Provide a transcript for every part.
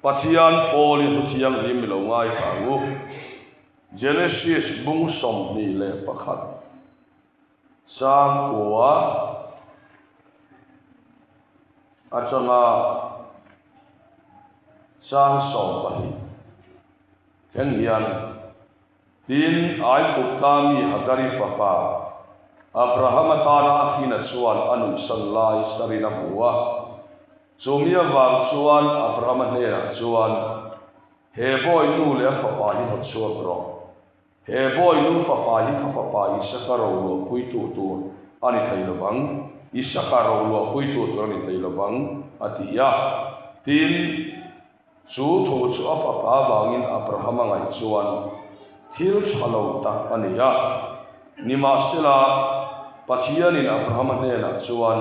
Pathian Pawl i hlu thianghlim i lo ngaithla ang u. Genesis bung 21 chang kua atanga chang 12 thleng hian, Tin, Aigupta mi Hagari fapa Abrahama tana a hrin a chuan a nuihsan lai sarin a hmu a. Chumi avang chuan Abrahama hnenah chuan, He bawi nu leh a fapa hi haw chhuak rawh. He bawi nu fapa hi ka fapa Isaka roluahpuitu tur a ni thei lovang, Isaka roluahpuitu tur a ni thei lovang, a ti a. Tin, Chu thu chu a fapa avangin Abrahama ngaih chuan thil tha lo tak a ni a. Nimahsela, Pathianin Abrahama hnenah chuan,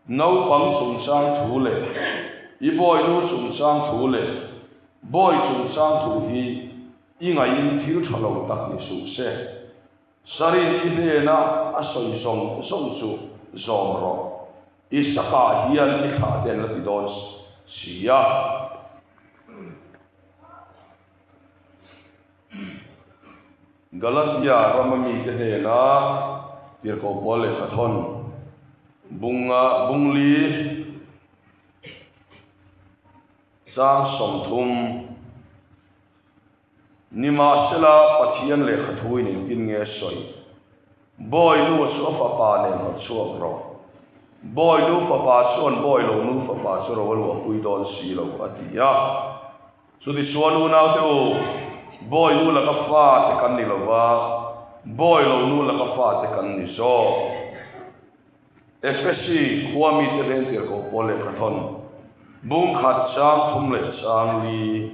Naupang chungchang thu leh i bawinu chungchang thu leh bawi chungchang thu hi i ngaihin thil tha lo tak ni suh se. Sarin i hnena a sawi zawng zawng chu zawm rawh. Isaka hian i thlah te an la ti dawn si a. Galatia rama mite hnena tirhkoh pawl lehkha thawn bunga bungli chang 30. Nimahsela, Pathian lehkha thuin engtin nge sawi? Bawi nu chu a fapa nen haw chhuak rawh. Bawi nu fapa chuan bawi lo nu fapa chu ro a luahpui dawn si lo, a ti a. Chutichuan unaute u, bawi nu laka fate kan ni lo va, bawi lo nu laka fate kan ni zawk. Efesi khua mite nen tirhkoh pawl lehkha thawn, bung khat chang thum leh chang li.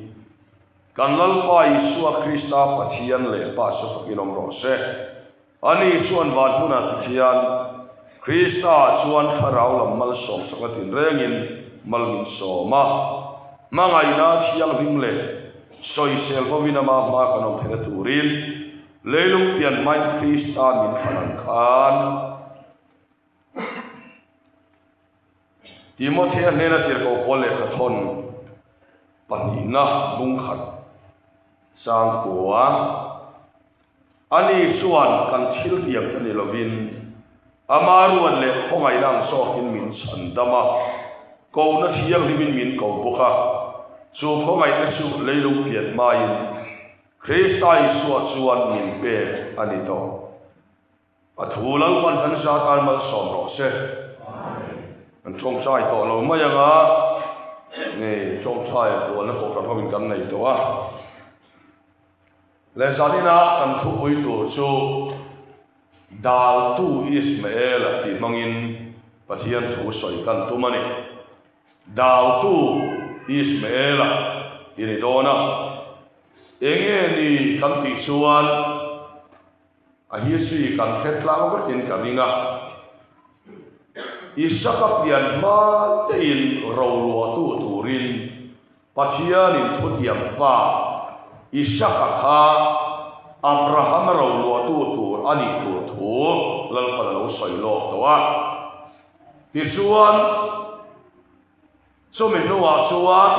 Kan Lalpa Isua Krista Pathian leh Pa chu fakin awm rawh se. Ani chuan van hmunah tikhian Krista chuan thlarau lam malsawm sak a tin rengin mal min sawm a. Hmangaihna thianghlim leh sawisel hovin ama hma kan awm theihna turin leilung pian hmain Krista min thlan ang khan Timothea hnena tirhkoh pawl lehkha thawn pahnihna bung khat chang kua. Ani chuan kan thil tiang te ni lovin ama ruat leh khawngaihna ang zawkin min chhan dam a, kohna thianghlimin min ko bawk a, chu khawngaihna chu leilung pian hmain Krista Isua chuan min pek a ni tawh. A thu Lalpan kan za tan malsawm rawh se. Kan tawngtai tawh lo mai ang a, nge tawngtai bualna kohhran ho in kan nei tawh a. Leh zanina kan thupui tur chu Daltu Ismaela tih hmangin Pathian thu sawi kan tum a ni. Daltu Ismaela i ni dawn a, enge ni kan tih chuan, A history kan hre tlang vekin ka ring a. Isaka pian hma tein roluahtu turin Pathianin thutiam pa Isaka kha Abrahama roluahtu tur a nih tur thu Lalpan a lo sawi lawk tawh a. Tichuan, chumi hnuah chuan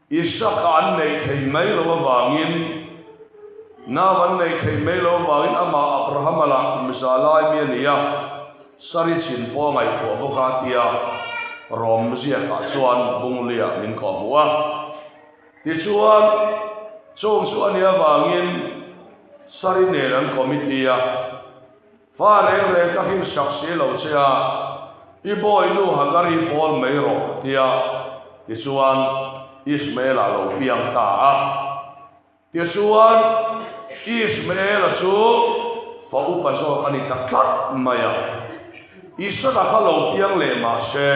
Isaka an neih thei mai lo avangin, nau an neih thei mai lo avangin amah Abrahama lah kum za lai mi a ni a, Sari chin pawh a ngaihtuah bawk a tia Rom ziakah chuan Bunglia min kawh hmuh a. Tichuan, chung chu a nih avangin Sari nen an committee a, Fa reng reng ka hrim sak si lo che a, i bawi nu Hagari pawl mai rawh, tia tichuan Ishmael-a lo piang ta a. Tichuan, Ishmael-a chu fa upa zawk a ni ta tlat mai a. Isaka kha lo piang leh mah se,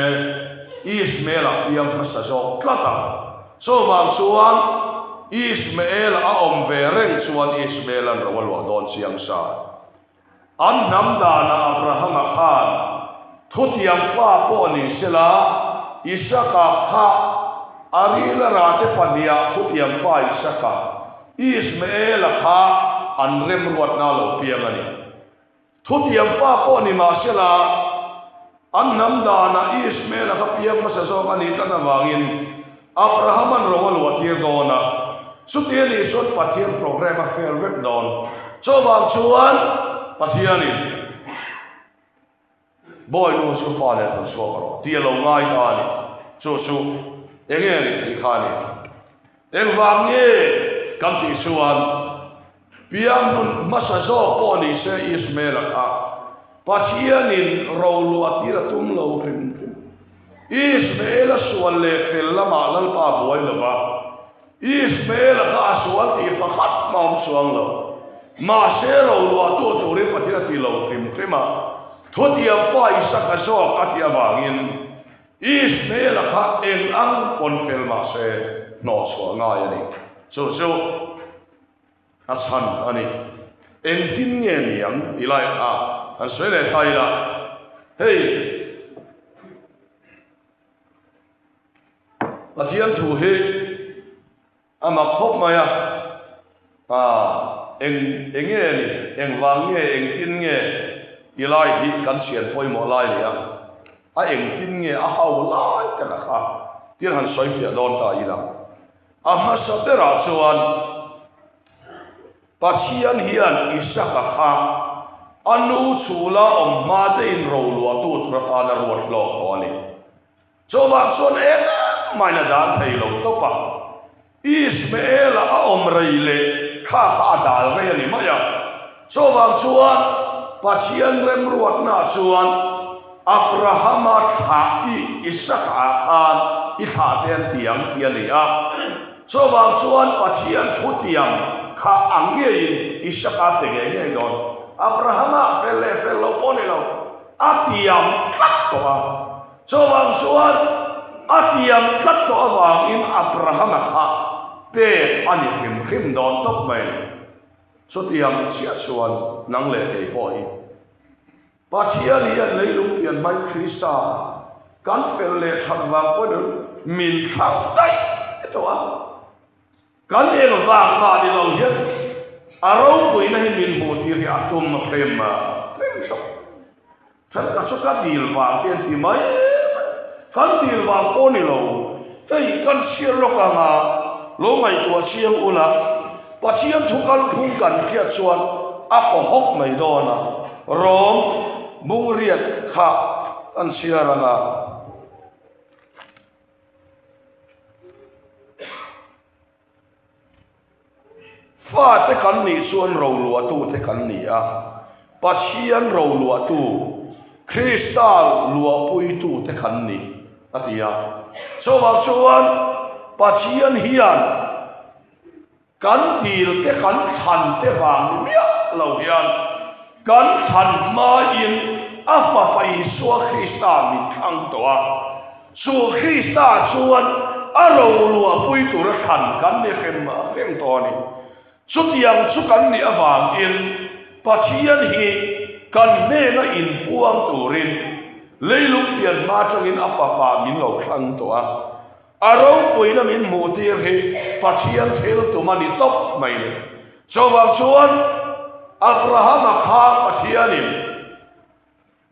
Ishmael-a piang hmasa zawk tlat a. Chuvang chuan, Ishmael-a a awm ve reng chuan Ishmael-a'n ro a luah dawn chiang sa. An hnam danah Abrahama khan thutiam fa pawh ni sela, Isaka kha a ril a rate pahniha thutiam fa Isaka, Ishmael-a kha an remruatna lo piang a ni. Thutiam fa pawh ni mah sela, an hnam danah Ishmael-a kha piang hmasa zawk a nih tlat avangin. Abrahama'n ro a luah tir dawn a, chuti a nih chuan Pathian program a fail vek dawn. Chuvang chuan Pathianin Bawi nu chu fa leh rawn chhuak rawh tih a lo ngai ta a ni. Chu chu eng nge nih theih kha a ni? Engvang nge kan tih chuan piang hmun hmasa zawk pawh ni se Ismael-a kha Pathianin roluah tir a tum lo hrim hrim. Ismael-a sual leh fel lamah Lalpa a buai lo va, Ismael-a kha a sual tih pakhat mah awm chuang lo. Mahse roluahtu turin Pathian a ti lo hrim hrim a, thutiam pa Isaka zawk a tih avangin Ismael-a kha eng ang pawn fel mahse hnawhchhuah ngai a ni. Chu chu. A chhan a ni. Engtin nge ni ang ti lai kha han sawi leh ta ila, hei Pathian thu hi a mak khawp mai a, eng eng nge ni, engvang nge, engtin nge ti lai hi kan chhian pawimawh lai a ni a, a engtin nge a hau lai tak a kha tir han sawi fiah dawn ta ila. A hmasa berah chuan Pathian hian Isaka kha a nu chhula awm hma te in roluahtu tur atan a ruat hlawk tawh a ni. Chuvang chuan engmah in a dan thei lo tawp a, Ismaela a awm rei leh kha kha a dal rei a ni mai a. Chuvang chuan Pathian remruatnaah chuan Abrahama thlah i Isaka khan i thlah te an ti ang tih a ni a. Chuvang chuan Pathian thutiam kha ang ngeiin Isaka pe ngei ngei dawn. Abrahama fel leh fel lo pawh ni lo, a tiam tlat tawh a. Chuvang chuan a tiam tlat tawh avangin Abrahama kha pek a ni hrim hrim dawn tawp mai. Chutiang chiah chuan nang leh kei pawh hi Pathian hian leilung pian hmai Krista kan fel leh that vang pawhin min thlang daih tawh a. Kan eng vang mah ni lo hian a ropuina hi min hmuh tir hi a tum hrem hrem tawh. Thenkhat chu ka dil vang te an ti mai mai. Kan dil vang pawh ni lo, hei kan chhiar lawk ang a, lo ngaihtuah chiang ula, Pathian thu kalphung kan hriat chuan a kaw hawk mai dawn a, Rom bungriat kha kan chhiar ang a. Fate kan nih chuan roluahtute kan ni a, Pathian roluahtu, Krista luahpuitute kan ni, a ti a. Chuvang chuan Pathian hian kan dilte kan thlante vang ni miah lo hian kan thlan hmain a Fapa Isua Krista min thlang tawh a. Chu Krista chuan a roluahpui tura thlan kan ni hrem hrem tawh a ni. Chutiang chu kan nih avangin Pathian hi kan hnena inpuang turin leilung pian hma atangin a Fapa min lo thlang tawh a. A ropuina min hmuhtir hi Pathian thil tum a ni tawp mai ni. Chuvang chuan Abrahama kha Pathianin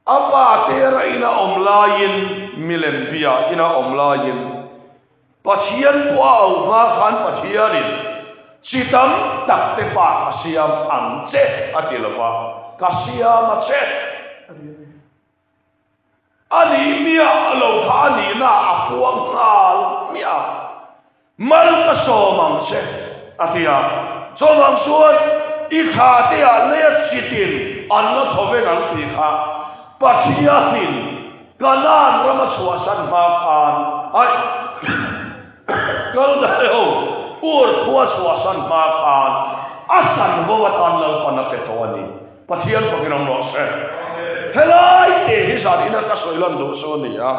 A pa tera ina awm laiin, milem bia ina awm laiin, Pathian pawh a auh hma khan Pathianin chi tam tak te pa ka siam ang che a ti lo va, ka siam a che a ti a ni. A nih miah lo kha a nihna a puang nghal miah a. Mal ka sawm ang che, a ti a. Chuvang chuan i thla te ah lei a chitin an la thaw vek ang tih kha Pathianin Kanaan rama chhuahsan hma khan aih Kaldaio Ur khua chhuahsan hma khan a chanvo atan Lalpan a pe tawh a ni. Pathian fakin awm rawh se. Helai te hi zan ina ka sawi lan duh chu a ni a.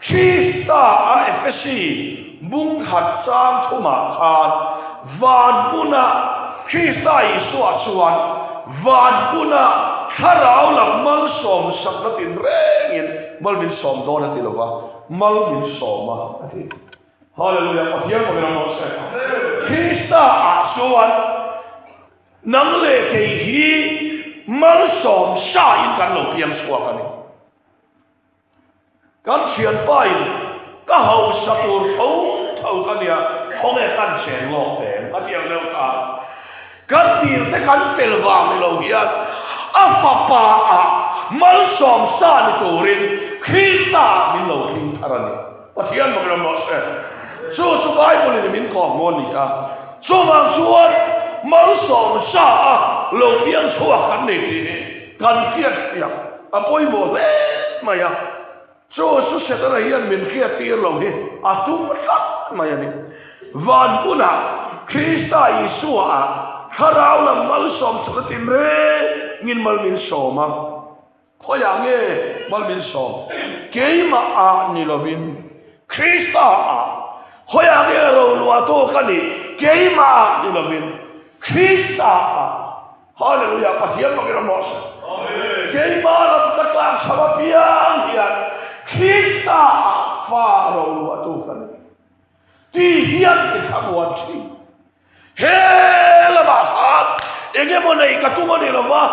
Krista a Efesi bung khat chang thumah khan van hmuna Krista Isua chuan van hmuna thlarau lam malsawm sakna tinrengin mal min sawm dawn a ti lo va, mal min sawm a a ti. Hallelujah, Pathian fakin awm rawh se. Krista ah chuan nang leh kei hi malsawm sa in kan lo piang chhuak a ni. Kan thianpa in ka hausa tur tho kan chen lawk teng a ti ang deuh kha. Kan tir te kan fel vang ni lo hian a fapa ah malsawm sa ni turin Krista ah min lo hring thar a ni. Pathian bawk ram rawh se. Chu chu Bible in min kawm maw ni a. Chuvang chuan malsawm sa a lo piang chhuak kan nei tih hi kan hriat fiah a pawimawh hle mai a. Chu chu Setana hian min hriat tir lo hi a tum tlat mai a ni. Van hunah Krista Isua ah thlarau lam malsawm chak a tin rengin mal min sawm a. Khawiah nge mal min sawm? Keimah ah ni lovin Krista ah. Khawiah nge roluahtu ka nih? Keimah ah ni lovin Krista ah. Hallelujah! Pathian bawkin a mawh se. Keimah lam ka tlak chho apiang hian Krista ah fa roluahtu ka ni. Ti hian i thlamuan thin. He lamah khan eng emaw nei ka tum a ni lo va,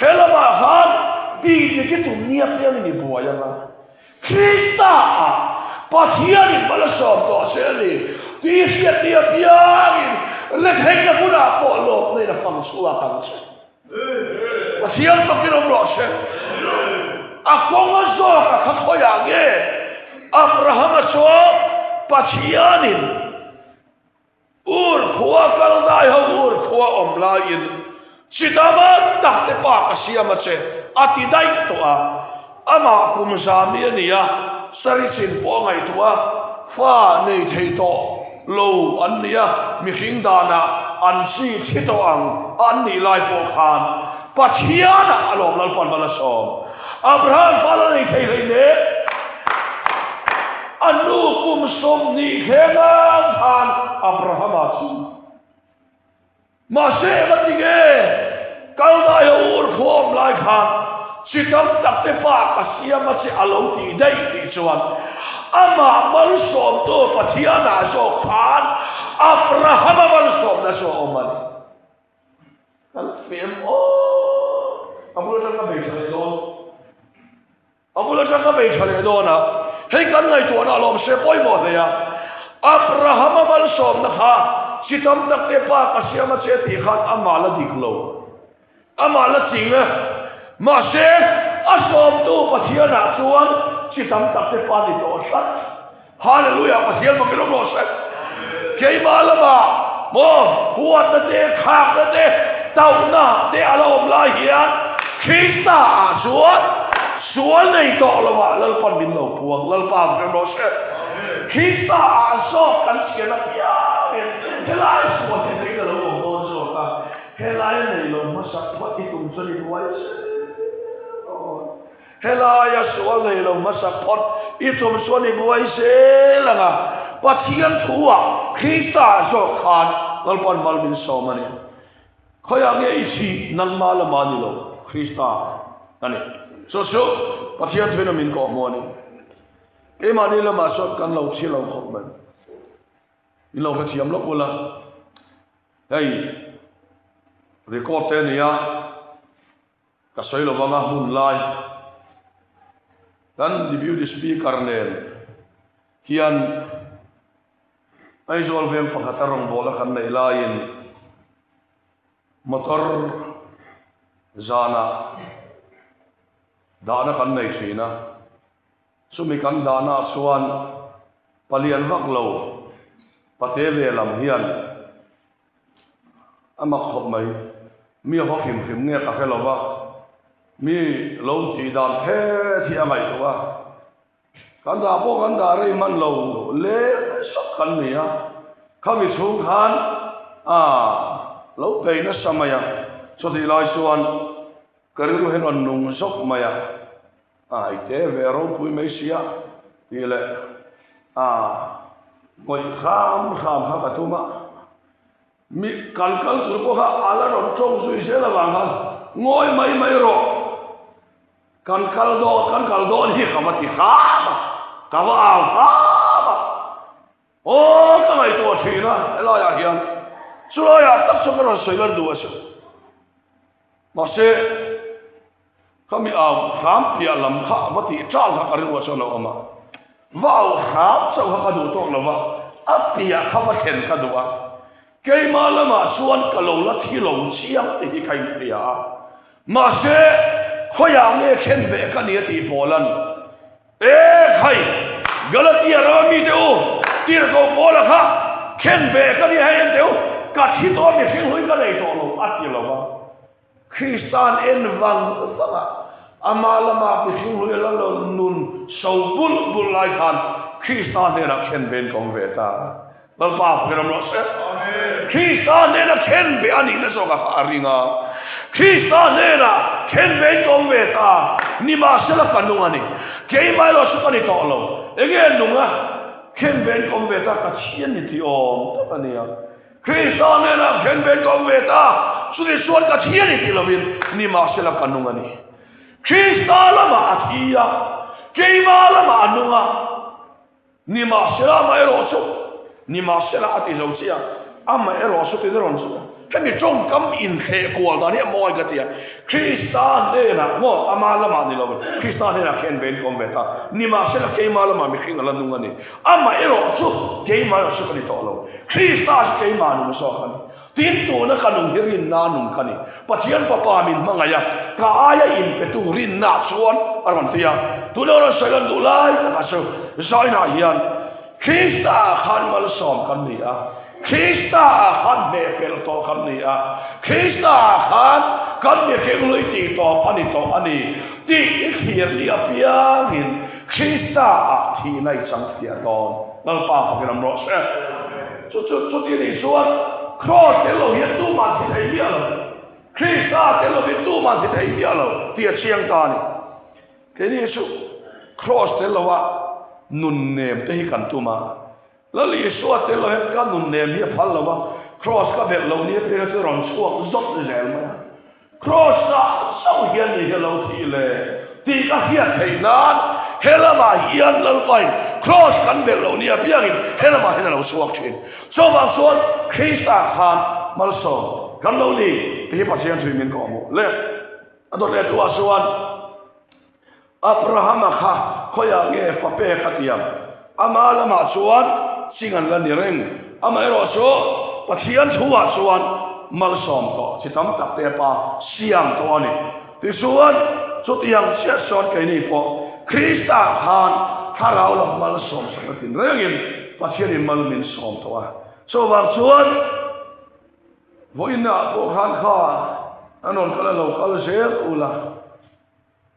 he lamah khan ti dik i tum nia piangin i buai ang a. Krista ah Pathianin mal a sawm tawh se a ni tih hriat nia piangin retheihna hunah pawh lawmna in a fang chhuak ang che. Pathian takin awm rawh se. A kawnga zawk a kha khawiah nge Abrahama chuan Pathianin Ur khua kal dai ho ur khua awm laiin chitama tak te pa ka siam a che a ti daih tawh a. Amah kum zami a ni a, sari chin pawh a ngaihtuah a, fa nei thei tawh lo an ni a, mihring danah an chi thi tawh ang an nih lai pawh khan Pathianah a lawm Lalpan mal a sawm. Abraham fa la nei thei hlei nen a nu kum 20 thleng khan Abrahama chu Mahse eng a ti nge? Kalnai a ur khawm lai khan chi tam tak te pa ka siam a che a lo tih daih tih chuan amah malsawmtu Pathianah zawk khan Abrahama malsawmna chu a awm a ni. Kan fem aw! A bul atang ka bei tha leh dawn. A bul atang ka bei tha leh dawn a, hei kan ngaihtuahna a lawm se pawimawh hle a. Abrahama malsawmna kha chi tam tak te pa ka siam a che tih khan amah la dik lo. Amah la ching a. Mahse, a sawmtu Pathianah chuan chi tam tak te pa ni tawh tlat. Hallelujah! Pathian bawkin awm rawh se. Keimah lamah maw huatna te, khakna te, tauhna te a la awm lai hian Krista ah chuan sual nei tawh lovah Lalpan min lo puang. Lalpa bawkin awm rawh se. Krista ah zawk kan thian apiangin helai sual hi nei la lo awm dawn zawk a, helai nei lo hmasak phawt i tum chuan i buai zel dawn. Helaia sual nei lo hmasa phawt i tum chuan i buai zel ang a, Pathian thu-ah Krista zawk khan Lalpan mal min sawm a ni. Khawiah nge i thih nangmah lamah ni lo, Krista a ni. Chu chu Pathian thuin a min kawhhmuh a ni. Keimahni lamah chuan kan lo thi lo khawp mai. In lo hrethiam lawk ula, hei record te a ni a. Ka sawi lo vang a hun lai kan Deputy Speaker nen hian Aizawl veng pakhata rawngbawlna kan neih laiin motor zanah dahna kan nei thin a, chumi kan dahnaah chuan palian vak lo pate ve lam hian A mak khawp mai. Mi haw hrim hrim nge ka hre lo va, mi lo tih dan thet hi a ngaihtuah a. Kan dah pawh kan dah rei hman lo leng sak kan ni a, khami chhung khan a lo phei nasa mai a. Chutih lai chuan ka rilru hian rawn nung zawk mai a, a ite ve ropui mai sia tih leh a ngawih hram hram kha ka tum a. Mi kal kal tur pawh kha a la rawn tawng zui zel avang khan ngawi mai mai rawh. Kan kal dawn, kan kal dawn hi ka va ti hram a, ka va au hram a. Aw ka ngaihtuah thin a helaiah hian chulaiah tak chuan ka rawn sawi lan duh a si. Mahse khami au hram piah lam kha va tih ṭal kha ka rilruah chuan a lo awm a. Va au hram chauh kha ka duh tawk lo va. A piah kha va thlen ka duh a, keimah lamah chuan ka lo la thi lo chiang tih hi ka inhria a. Mahse, khawiah nge thlen ve ka ni a tih Paula'n, E khai, Galatia rama mite u, tirhkoh Paula kha thlen ve ka ni a hei en teh u, ka thi tawh a mihring hlui ka nei tawh lo a ti lo va. Krista'n en vang vang a, ama lama mihring hlui a la lo nun so bulh bulh lai khan Krista hnenah khen vein ka awm ve ta a. Lalpa hmel awm rawh se. Krista hnena khen ve a nihna zawkah kha a ring a. Krista hnenah khen vein ka awm ve ta, nimahsela ka nung a ni. Keimah erawh chu ka ni tawh lo. Enge a nung a, khen vein ka awm ve ta, ka thi a ni tih awm tak a nia. Krista hnenah khen ve ka awm ve ta, chutih chuan ka thi a ni tih lovin nimahsela ka nung a ni. Krista lamah a thi a, keimah lamah a nung a, nimahsela amaherawh chu, nimahsela a ti zo chiah, amaherawh chu tiin a rawn sawi a. Hemi tawngkam inthleh kual dan hi a mawi ka ti a, Krista hnenah maw, ama lamah ni lovin, Krista hnenah khen ve in ka awm ve ta, nimahsela keimah lamah mihring a la nung a ni. Amaherawh chu keimah erawh chu ka ni tawh lo. Krista chu keimah nung zawk a ni. Tin, tuna ka nung hi rinna nung ka ni. Pathian Fapa min hmangaih a, ka aia inpetu rinna chuan a rawn ti a. Tuna rawn sawi lan duh lai takah chu Zainah hian Krista ah khan malsawm kan ni a, Krista ah khan hmehpelh tawh kan ni a, Krista ah khan kan mihring hlui tih tawp a ni tawh a ni tih i thlir ni apiangin Krista ah thihna i chang fiah dawn. Lalpa fakin awm rawh se. Chu chu chuti nih chuan Kraws tel lo hian tumah thi thei miah lo. Krista tel lovin tumah thi thei miah lo tih a chiang ta a ni. Keini chu Kraws tel loa nun nem te hi kan tum a. Lal Isua tel lo hian ka nun nem hi a phal lo va, Kraws ka belh lo nia phei kha chu rawn chhuak zawt zel mai a. Kraws ah chauh hian ni hi a lo thih le tih ka hriat theih nan he lamah hian Lalpain Kraws kan belh lo nia piangin he lamah hian a lo chhuak thin. Chuvang chuan Krista khan malsawm kan lo ni tih hi Pathian thui min kawhhmuh le. A dawt leh tuah chuan Abrahama kha khawiah nge fa pek a tiam? Ama lamah chuan ching an la ni reng. Amaherawh chu Pathian thuah chuan malsawm tawh chi tam tak te pa siam tawh a ni. Tichuan, chutiang chiah chuan keini pawh Krista khan thlarau lam malsawm sakna tinrengin Pathianin mal min sawm tawh a. Chuvang chuan. Vawiinah pawh khan kha an rawn kal a lo kal zel ula,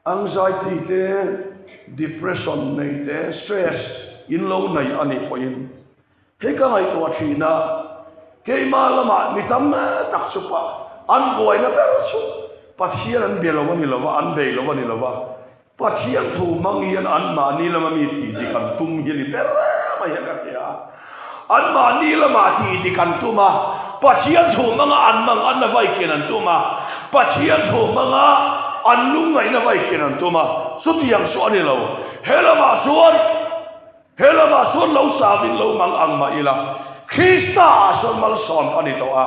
anxiety te, depression nei te, stress in lo nei a nih pawhin hei ka ngaihtuah thin a, keimah lamah mi tam tak chu pah an buaina ber chu Pathian an bia lo a ni lo va, an bei lo a ni lo va, Pathian thu hmang hian anmahni lama mi tih dik an tum hi a ni ber mai a ka ti a. Anmahni lama tih dik an tum a, Pathian thu hmanga an mang an la vai kian an tum a, Pathian thu hmanga an lungngaihna vai kian an tum a, chutiang chu a ni lo. He lamah chuan He lamah chuan lo savin lo mang ang mah ila, Krista ah chuan malsawm ka ni tawh a.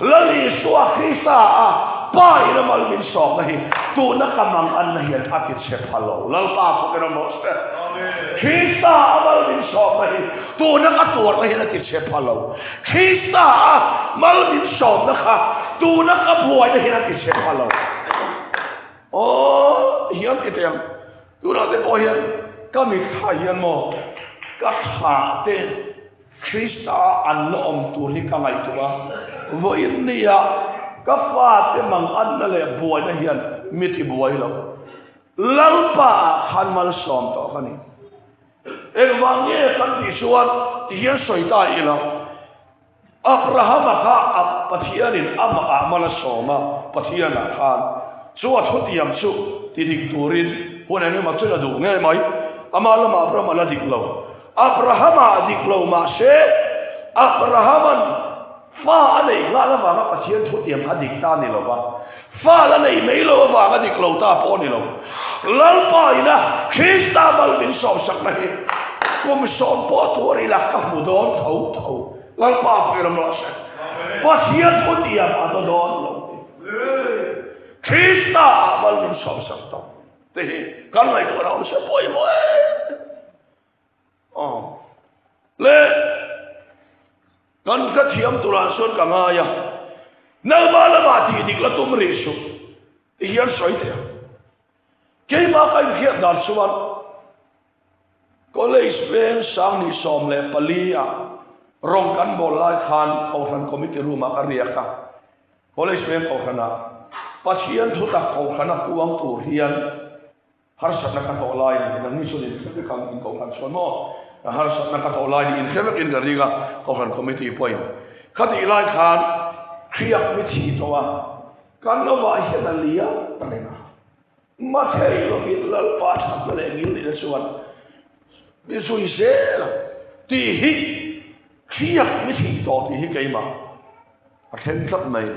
Lal Isua Krista a Pa in a mal min sawmna hi tuna ka mang anna hian a ti chhe pha lo. Lalpa fawkin awm rawh se. Krista a mal min sawmna hi tuna ka tuarna hian a ti chhe pha lo. Krista a mal min sawmna kha tuna ka buaina hian a ti chhe pha lo. Aw hian ti teh ang. Tunah te pawh hian ka mitthla hian maw ka thlah te Krista a an la awm tur hi ka ngaihtuah a, vawiin nia ka fate manganna leh buaina hian mi ti buai lo. Lalpa ah khan malsawm tawh ka ni. Engvang nge kan tih chuan ti hian sawi ta ila. Abrahama kha a Pathianin amah ah mal a sawm a, Pathianah khan chu a thutiam chu ti dik turin hun eng emaw chu la duh ngei mai. Amah lamah Abraham a la dik lo. Abrahama a dik lo mahse Abrahama'n fa a neih nghal avanga Pathian thutiam kha dik ta a ni lo va, fa la nei mai lo avanga dik lo ta pawh a ni lo. Lalpa ina Krista mal min sawmsakna hi kum sawm pawh tuar ila ka hmu dawn tho tho. Lalpa hmel awm rawh se. Pathian thu tiam a do dawn lo ti. Krista ah mal min sawmsak tawh te hi kan ngaihtuahna awm se pawimawh em. Aw. Le. Kan ka thiam turah chuan ka ngai a, nangmah lamah tih dik la tum rih suh ti hian sawi teh ang. Keimah ka inhriat dan chuan College veng Sangni 14 ah rawng kan bawl lai khan Kohhran Committee room ah ka riak a. College veng Kohhran ah Pathian thutak Kohhran a puang tur hian Harsatna ka tawh lai ni, nangni chuan in hre vek ang, in kohhran chuan maw? Harsatna ka tawh lai ni, in hre vek in ka ring a, kohhran committee pawhin. Khatih lai khan Hriak mi thi tawh a, kan lovah hian a liam reng a. Mathei lovin Lalpa thatna leh ngil nihna chuan mi zui zel ang tih hi Hriak mi thi tawh tih hi keimah a thleng tlat mai.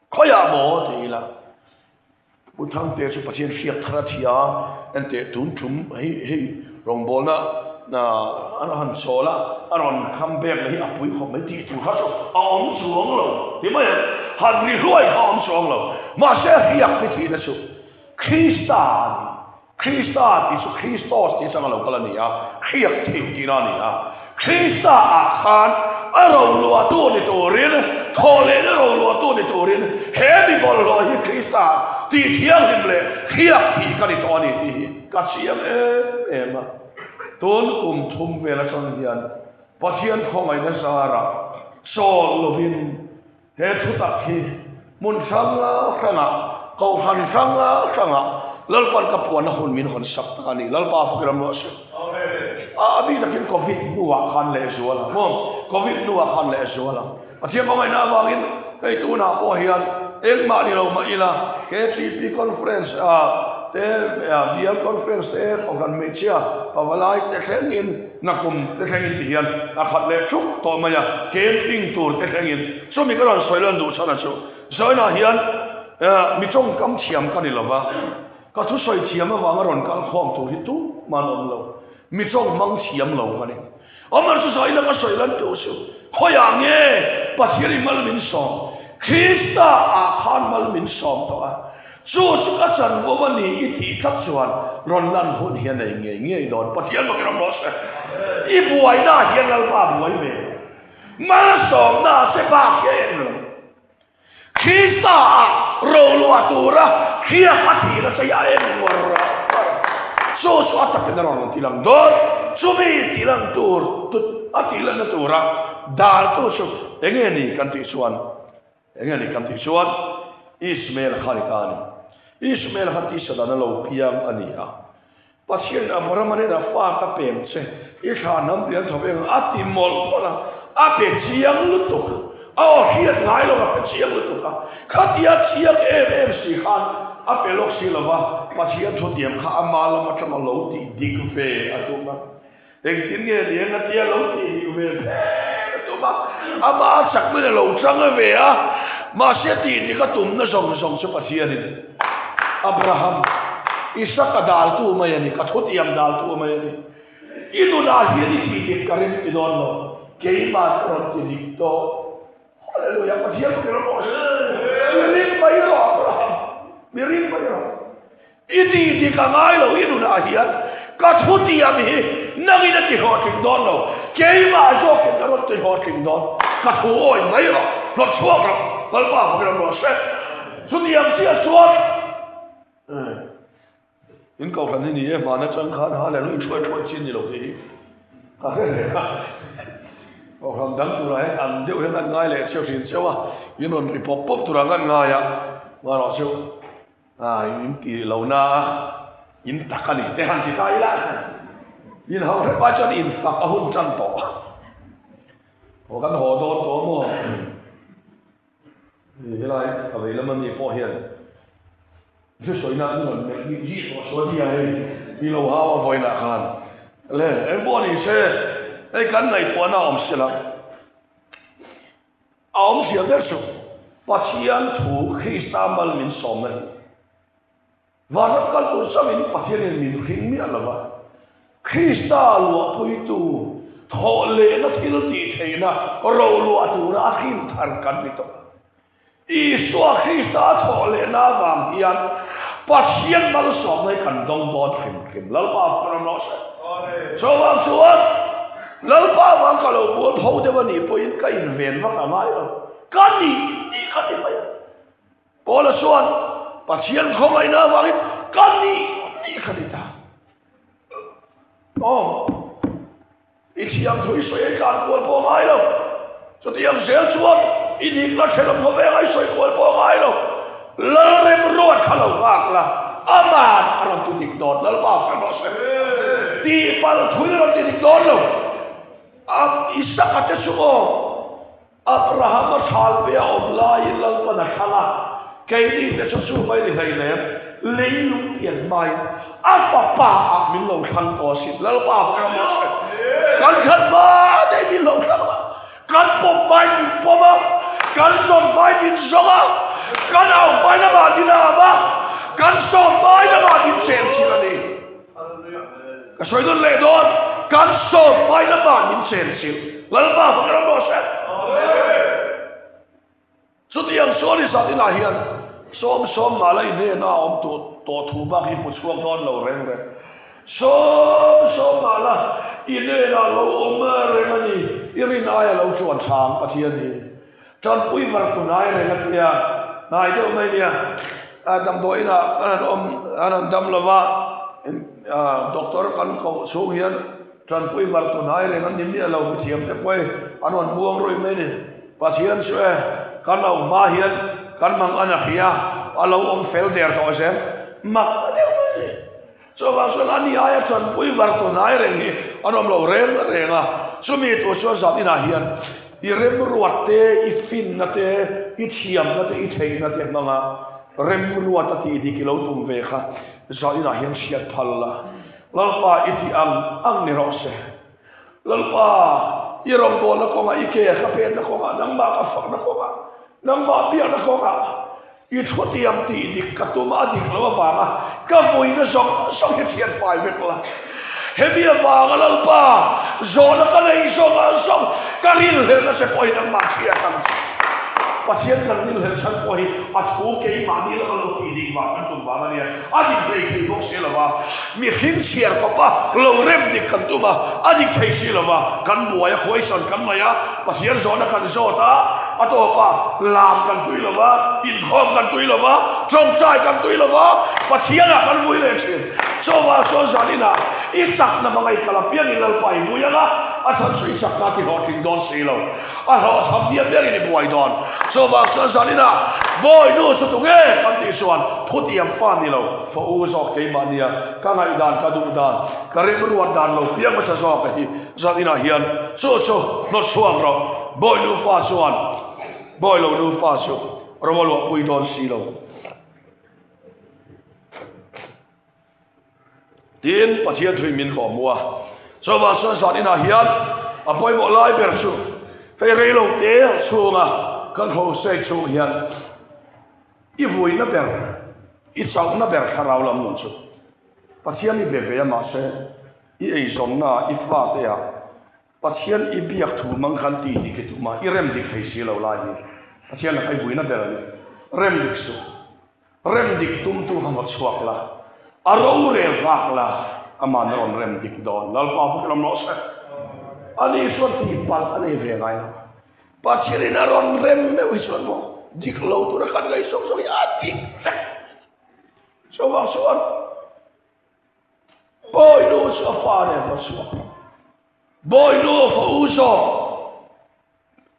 Khawiah maw ti ila. Pu Thangte chu Pathian hriak thar a thi a, enteh tun tum hei hei rawngbawlna a han chawl a, a rawn kham bek leh hi a pui khawp mai tih tur kha chu a awm chuang lo ti mai ang, han ri hluai kha a awm chuang lo. Mahse hriak hi thihna chu Krista a ni. Krista tih chu Christos tih atanga lo kal a ni a, hriak thih tihna a ni a. Krista ah khan a roluahtu ni turin, thawhlehna roluahtu ni turin he mi bawlhhlawh hi Krista tih thianghlim leh hriak thih ka ni tawh a ni tih hi ka chiang em em a. Tun kum thum vel atang hian Pathian khawngaihna zarah chawl lovin He thutak hi hmun hrang hrangah, kohhran hrang hrangah Lalpan ka puanna hun min hawn sak tak a ni. Lalpa fak ram rawh se. A bik takin Covid hnuah khan lehzual a. Maw? Covid hnuah khan lehzual a. Pathian hmangaihna avangin hei tunah pawh hian engmah ni lo mah ila KTP conference a te bial conference te kohhran hmeichhia pavalai te thlengin Nakum te thlengin ti hian a khat leh thuk tawh mai a, camping tur te thlengin. Chumi ka rawn sawi lan duh chhan a chu, Zainah hian mi tawngkam thiam ka ni lo va, ka thusawi thiam avanga rawn kal khawm tur hi tumah an awm lo, mi tawng hmang thiam lo ka ni. Awmar chu Zaina ka sawi lan tur chu, khawiah nge Pathianin mal min sawm? Krista ah khan mal min sawm tawh a. Chu chu ka chanvo a ni i tih tlat chuan rawn lan hun hi a nei ngei ngei dawn. Pathian bawkin ram rawh se. I buaina ah hian Lalpa a buai ve lo. Malsawmna ah che bak hi a en lo. Krista ah roluah tura hriak a thihna che hi a en uar uar a. Chu chu a takin a rawn rawn ti lang dawn. Chumi ti lan tur a tih lanna tura daltu chu enge ni kan tih chuan Enge ni kan tih chuan Ishmael kha ni ta a ni. Ishmael kha tisa dan a lo piang a ni a. Pathianin Abrahama hnenah fa ka pem che, i thla hnam lian tho eng a ti mawlh mawlh a, a pe chiang lutuk. A aw hriat ngai lo a pe chiang lutuk a. Khatia chiang em em si khan a pe lawk si lo va, Pathian thutiam kha ama lam atanga lo tih dik ve a tum a. Engtin nge ni eng atia lo tih dik ve phet a tum a, amah a chakna in a lo chang ve a, mahse tih dik a tumna zawng zawng chu Pathianin Abraham, Isaka daltu mai a ni, ka thutiam daltu mai a ni. I nunah hian i tih dik ka ring ti dawn lo, keimah ka rawn ti dik tawh. Hallelujah, Pathian ka rawh se. Mi ring mai rawh Abraham, mi ring mai rawh. I ti dik a ngai lo i nunah hian ka thu tiam hi nangin a ti hlawhtling dawn lo, keimah zawkin ka rawn ti hlawhtling dawn, ka thu awi mai rawh, hlawt chhuak rawh, Lalpa ka ram rawh se. Chutiang chiah chuan in kohhran hi ni e, hmana chang khan hallelujah in hruai hruai chi ni lo tih hi ka hre reng a. Kohhran dang turah hian an deuh hian an ngai leh cheu thin cheu a, in rawn ri pawp pawp turah kan ngai a, marawh chu A in ti lo na a, in tak a ni te han ti ta ila. In ho hrep ai chuan in fak a hun tan tawh. Aw kan haw dawn tawh maw? Helai a vei lam ami pawh hian thu sawina an rawn melh ni hi tawh sawi hi a hei ti lo hau a vawiinah khan le eng pawh ni se hei kan ngaihtuahna a awm sela. A awmzia ber chu Pathian thu Krista mal min sawmna hi vanram kal tur chauhin Pathianin min hring miah lo va, Krista luahpuitu thawh lehna thil tih theihna roluah tura a hrin thar kan ni tawh a. Isua Krista a thawh lehna avang hian Pathian malsawmna hi kan dawng dawn hrim hrim. Lalpa ram rawh se. Chuvang chuan Lalpa vang ka lo bual pho deuh a nih pawhin ka in. hian ven vak a ngai lo. Ka ni tih kha ti mai a. Paula chuan Pathian khawngaihna avangin ka ni tih kha ti ta. Aw, i thiam thu i sawi a i tlan kual pawh a ngai lo. Chutiang zel chuan i dikna thenawm khawveng a i sawi kual pawh a ngai lo. Lalremruat kha lo nghak la, aman a rawn ti dik dawn. Lalpa fel rawh se. Tihpalh thu i rawn ti dik dawn lo. Isaka te chu aw, Abrahama thal pe a awm laiin Lalpan a thlang a, keini te chu chu mai ni hleinem, leilung pian hmain a fapa ah min lo thlang tawh asin. Lalpa fel rawh se. Kan khat hma daih min lo thlang a, kan pawm hmain min pawm a, kan zawn hmain min zawng a, kan au hmain amah min am a, kan sawm hmain amah min chen thin a ni. Ka sawi nawn leh dawn, kan sawm hmain amah min chen chilh. Lalpa fak ram rawh se. Chutiang chuan i zat inah hian sawm sawm mah la i hnena a awm tawh thu bak hi hmu chhuak dawn lo reng reng. Sawm sawm mah la i hnena lo awm reng a ni. I rin aia lo chuan chang Pathian hi. Tanpui var tu nai reng a tia, hnai deuh mai nia. Damdawi inah kan han awm, an han dam lo va, doctor kan koh chhung hian tanpui var tu nai reng an ni miah lo, mithiam te pawh hi an rawn buang ruih mai ni. Pathian chu e, kan auh hma hian kan mang an a hria, a lo awm fel der tawh zel, mak ta deuh mai ni. Chuvang chuan ani aia tanpui var tu hnai reng hi an awm lo reng reng a, chumi tur chuan zan inah hian i remruat te, i finna te, i thiamna te, i theihna te hmanga remruat a tih dik i lo tum ve kha zan inah hian hriat phal la, Lalpa i tih ang ang ni rawh se. Lalpa, i rawngbawlna kawngah, i ke ka petna kawngah, nangmah ka fakna kawngah, nangmah biakna kawngah, I thutiam tih dik ka tum a dik lo avanga ka vuina zawng zawng hi thian fai vek la. Hemi avanga Lalpa zawhna ka nei zawng a zawng ka rilhlelhna che pawh hi nangmah hriat ang che. Pathian kan rilhlelh chhan pawh hi a thu keimahni lama lo tih dik vang kan tum vang a nia. A dik hlei thei bawk si lo va, mihring chhiar kawpa lo rem dik kan tum a, a dik thei si lo va, kan buai a, khuaisan kan ngaih a, Pathian zawhna kan zawt a, a tawpa lam kan tui lo va, inkhawm kan tui lo va, tawngtai kan tui lo va, Pathianah kan vui leh thin. Chawva chuan zan inah i chakna hmanga i kal apiangin Lalpa i vui ang a, a chhan chu i chakna a tihlawhtling dawn si lo. A hlawhchham diam diam in i buai dawn. Chuvang chuan zaninah bawi nu chu tunge kan tih chuan thutiam fa ni lo, fa u zawk keimah nia, ka ngaihdan, ka duh dan, ka rimruat dan lo piang hmasa zawk a hi zaninah hian chu chu hnawt chhuak rawh. Bawi nu fa chuan bawi lo nu fa chu ro a luahpui dawn si lo. Tin, Pathian thuin min hlawh hmu a. Chuvang chuan zan inah hian a pawimawh lai ber chu hei rei lo te chhunga kan crusade chhung hian i vuina ber, i chauhna ber thlarau lam nun chu Pathian i be ve a mahse i eizawnna, i fate ah Pathian i biak thu mang khan tih dik i tum a, i rem dik thei si lo lai hi Pathian lakah i vuina ber a ni. Rem dik suh. Rem dik tum tu kha hnawt chhuak la, a rorel vak la, aman a rawn rem dik dawn. Lalpa pawh ram rawh se. Ani chuan tih palh a nei ve ngai lo. Pathianin a rawn rem meuh hi chuan maw dik lo tura kan ngaih zawk zawk hi a dik vek. Chuvang chuan Bawi nu chu a fa nen va chhuak rawh. Bawi nu fa u zawk.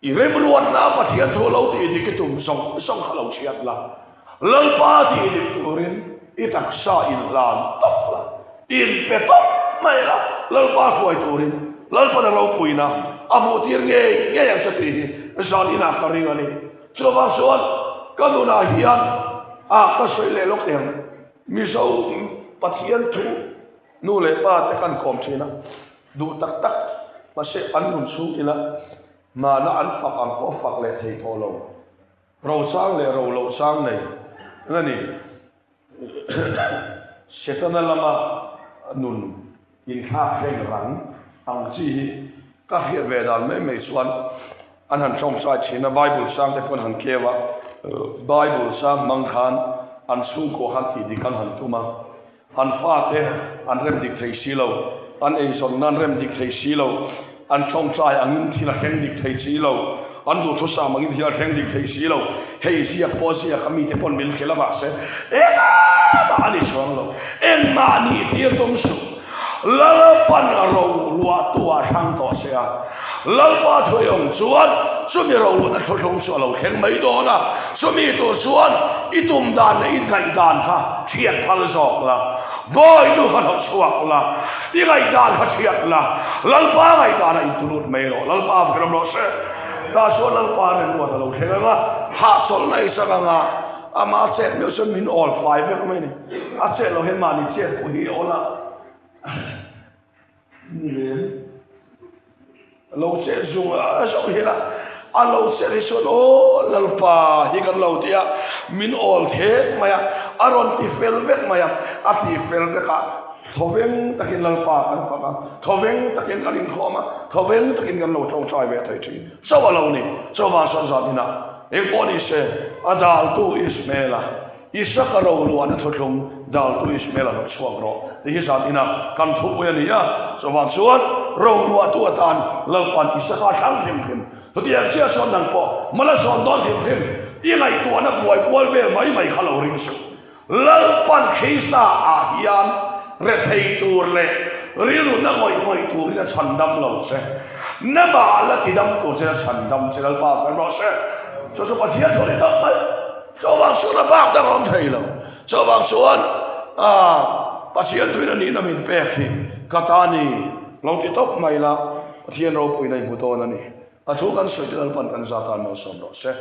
I remruatna Pathian thu lo tih dik i tum zawng zawng kha lo chhiat la. Lalpa tih dik turin i taksa inhlan tawp la, inpe tawp mai la, Lalpa hruai turin Lalpan a ropuina a hmuhtir ngei ngei ang che tih hi zan inah ka ring a ni. Chuvang chuan ka nunah hian a ka sawi leh lawk ang Mizo Pathian thu nu leh pa te kan kawm thin a. Duh tak tak mahse an nun chhung ila hmana an fak ang pawh fak leh thei tawh lo. Ro chang leh ro loh chang nei a ni. Setana lama nun inthlak thleng rang ang chi hi ka hriat ve dan mai mai chuan an han tawngtai thin a, Bible sang te pawh an han keu a, Bible sang hmang khan an chhungkaw khan tih dik an han tum a. An fate an rem dik thei si lo, an eizawn nan rem dik thei si lo, an tawngtai angin thil a thleng dik thei si lo. An duhthusam angin hian thleng dik thei si lo. Hei ziak pawh ziak a mite pawn min hrilh a mahse engmah a ni chuang lo. Engmah nih tir tum suh. Lalpan roluahtu ah hrang tawh se a. Lalpa thu eng chuan chumi roluahna thuthlung chu a lo thleng mai dawn a. Chumi tur chuan i tum dan leh i ngaihdan kha thiat phal zawk la. Bawi nu kha hlawh chhuak la. I ngaihdan kha thiat la. Lalpa ngaihdan a intulut mai rawh. Lalpa a vawm rawh se. Tah chuan Lalpa remruat a lo thleng ang a, hahchawlhna i chak ang a, amah chet meuh chuan min awl fai vek mai a ni. A chet loh hian mahni chet pawh hi awl a ni lem. Lo chet zung a zawng hian a, a lo chet hi chuan aw Lalpa hi kan lo ti a, min awl thek mai a, a rawn ti fel vek mai a, a ti fel vek a. Thawveng takin Lalpa kan fak a, thawveng takin kan inkhawm a, thawveng takin kan lo tawngtai ve thei thin. Chauh a lo ni. Chauva chuan zan inah engpawh ni se, a daltu Ismaela, Isaka roluahna thuthlung daltu Ismaela lo chhuak rawh tih hi zan inah kan thupui a ni a. Chauva chuan roluahtu atan Lalpa'n Isaka a thlang hrim hrim. Chutiang chiah chuan nang pawh mal a zawn dawn hrim hrim. I ngaihtuahna buai kual vel mai mai kha lo ring suh. Lalpan Krista ah hian rethei tur leh rilruna ngawih ngawih turin a chhandam lo che. Namah la tidam tur che a chhandam che Lalpa kan rawh se. Chu chu Pathian thu ni tawp mai. Chuvang chuan a bak dang a awm thei lo. Chuvang chuan Pathian thuin a nihna min pek hi ka ta ni lo ti tawp mai la Pathian ropuina i hmu dawn a ni. A thu kan sawi te Lalpan kan zat ah malsawm rawh se.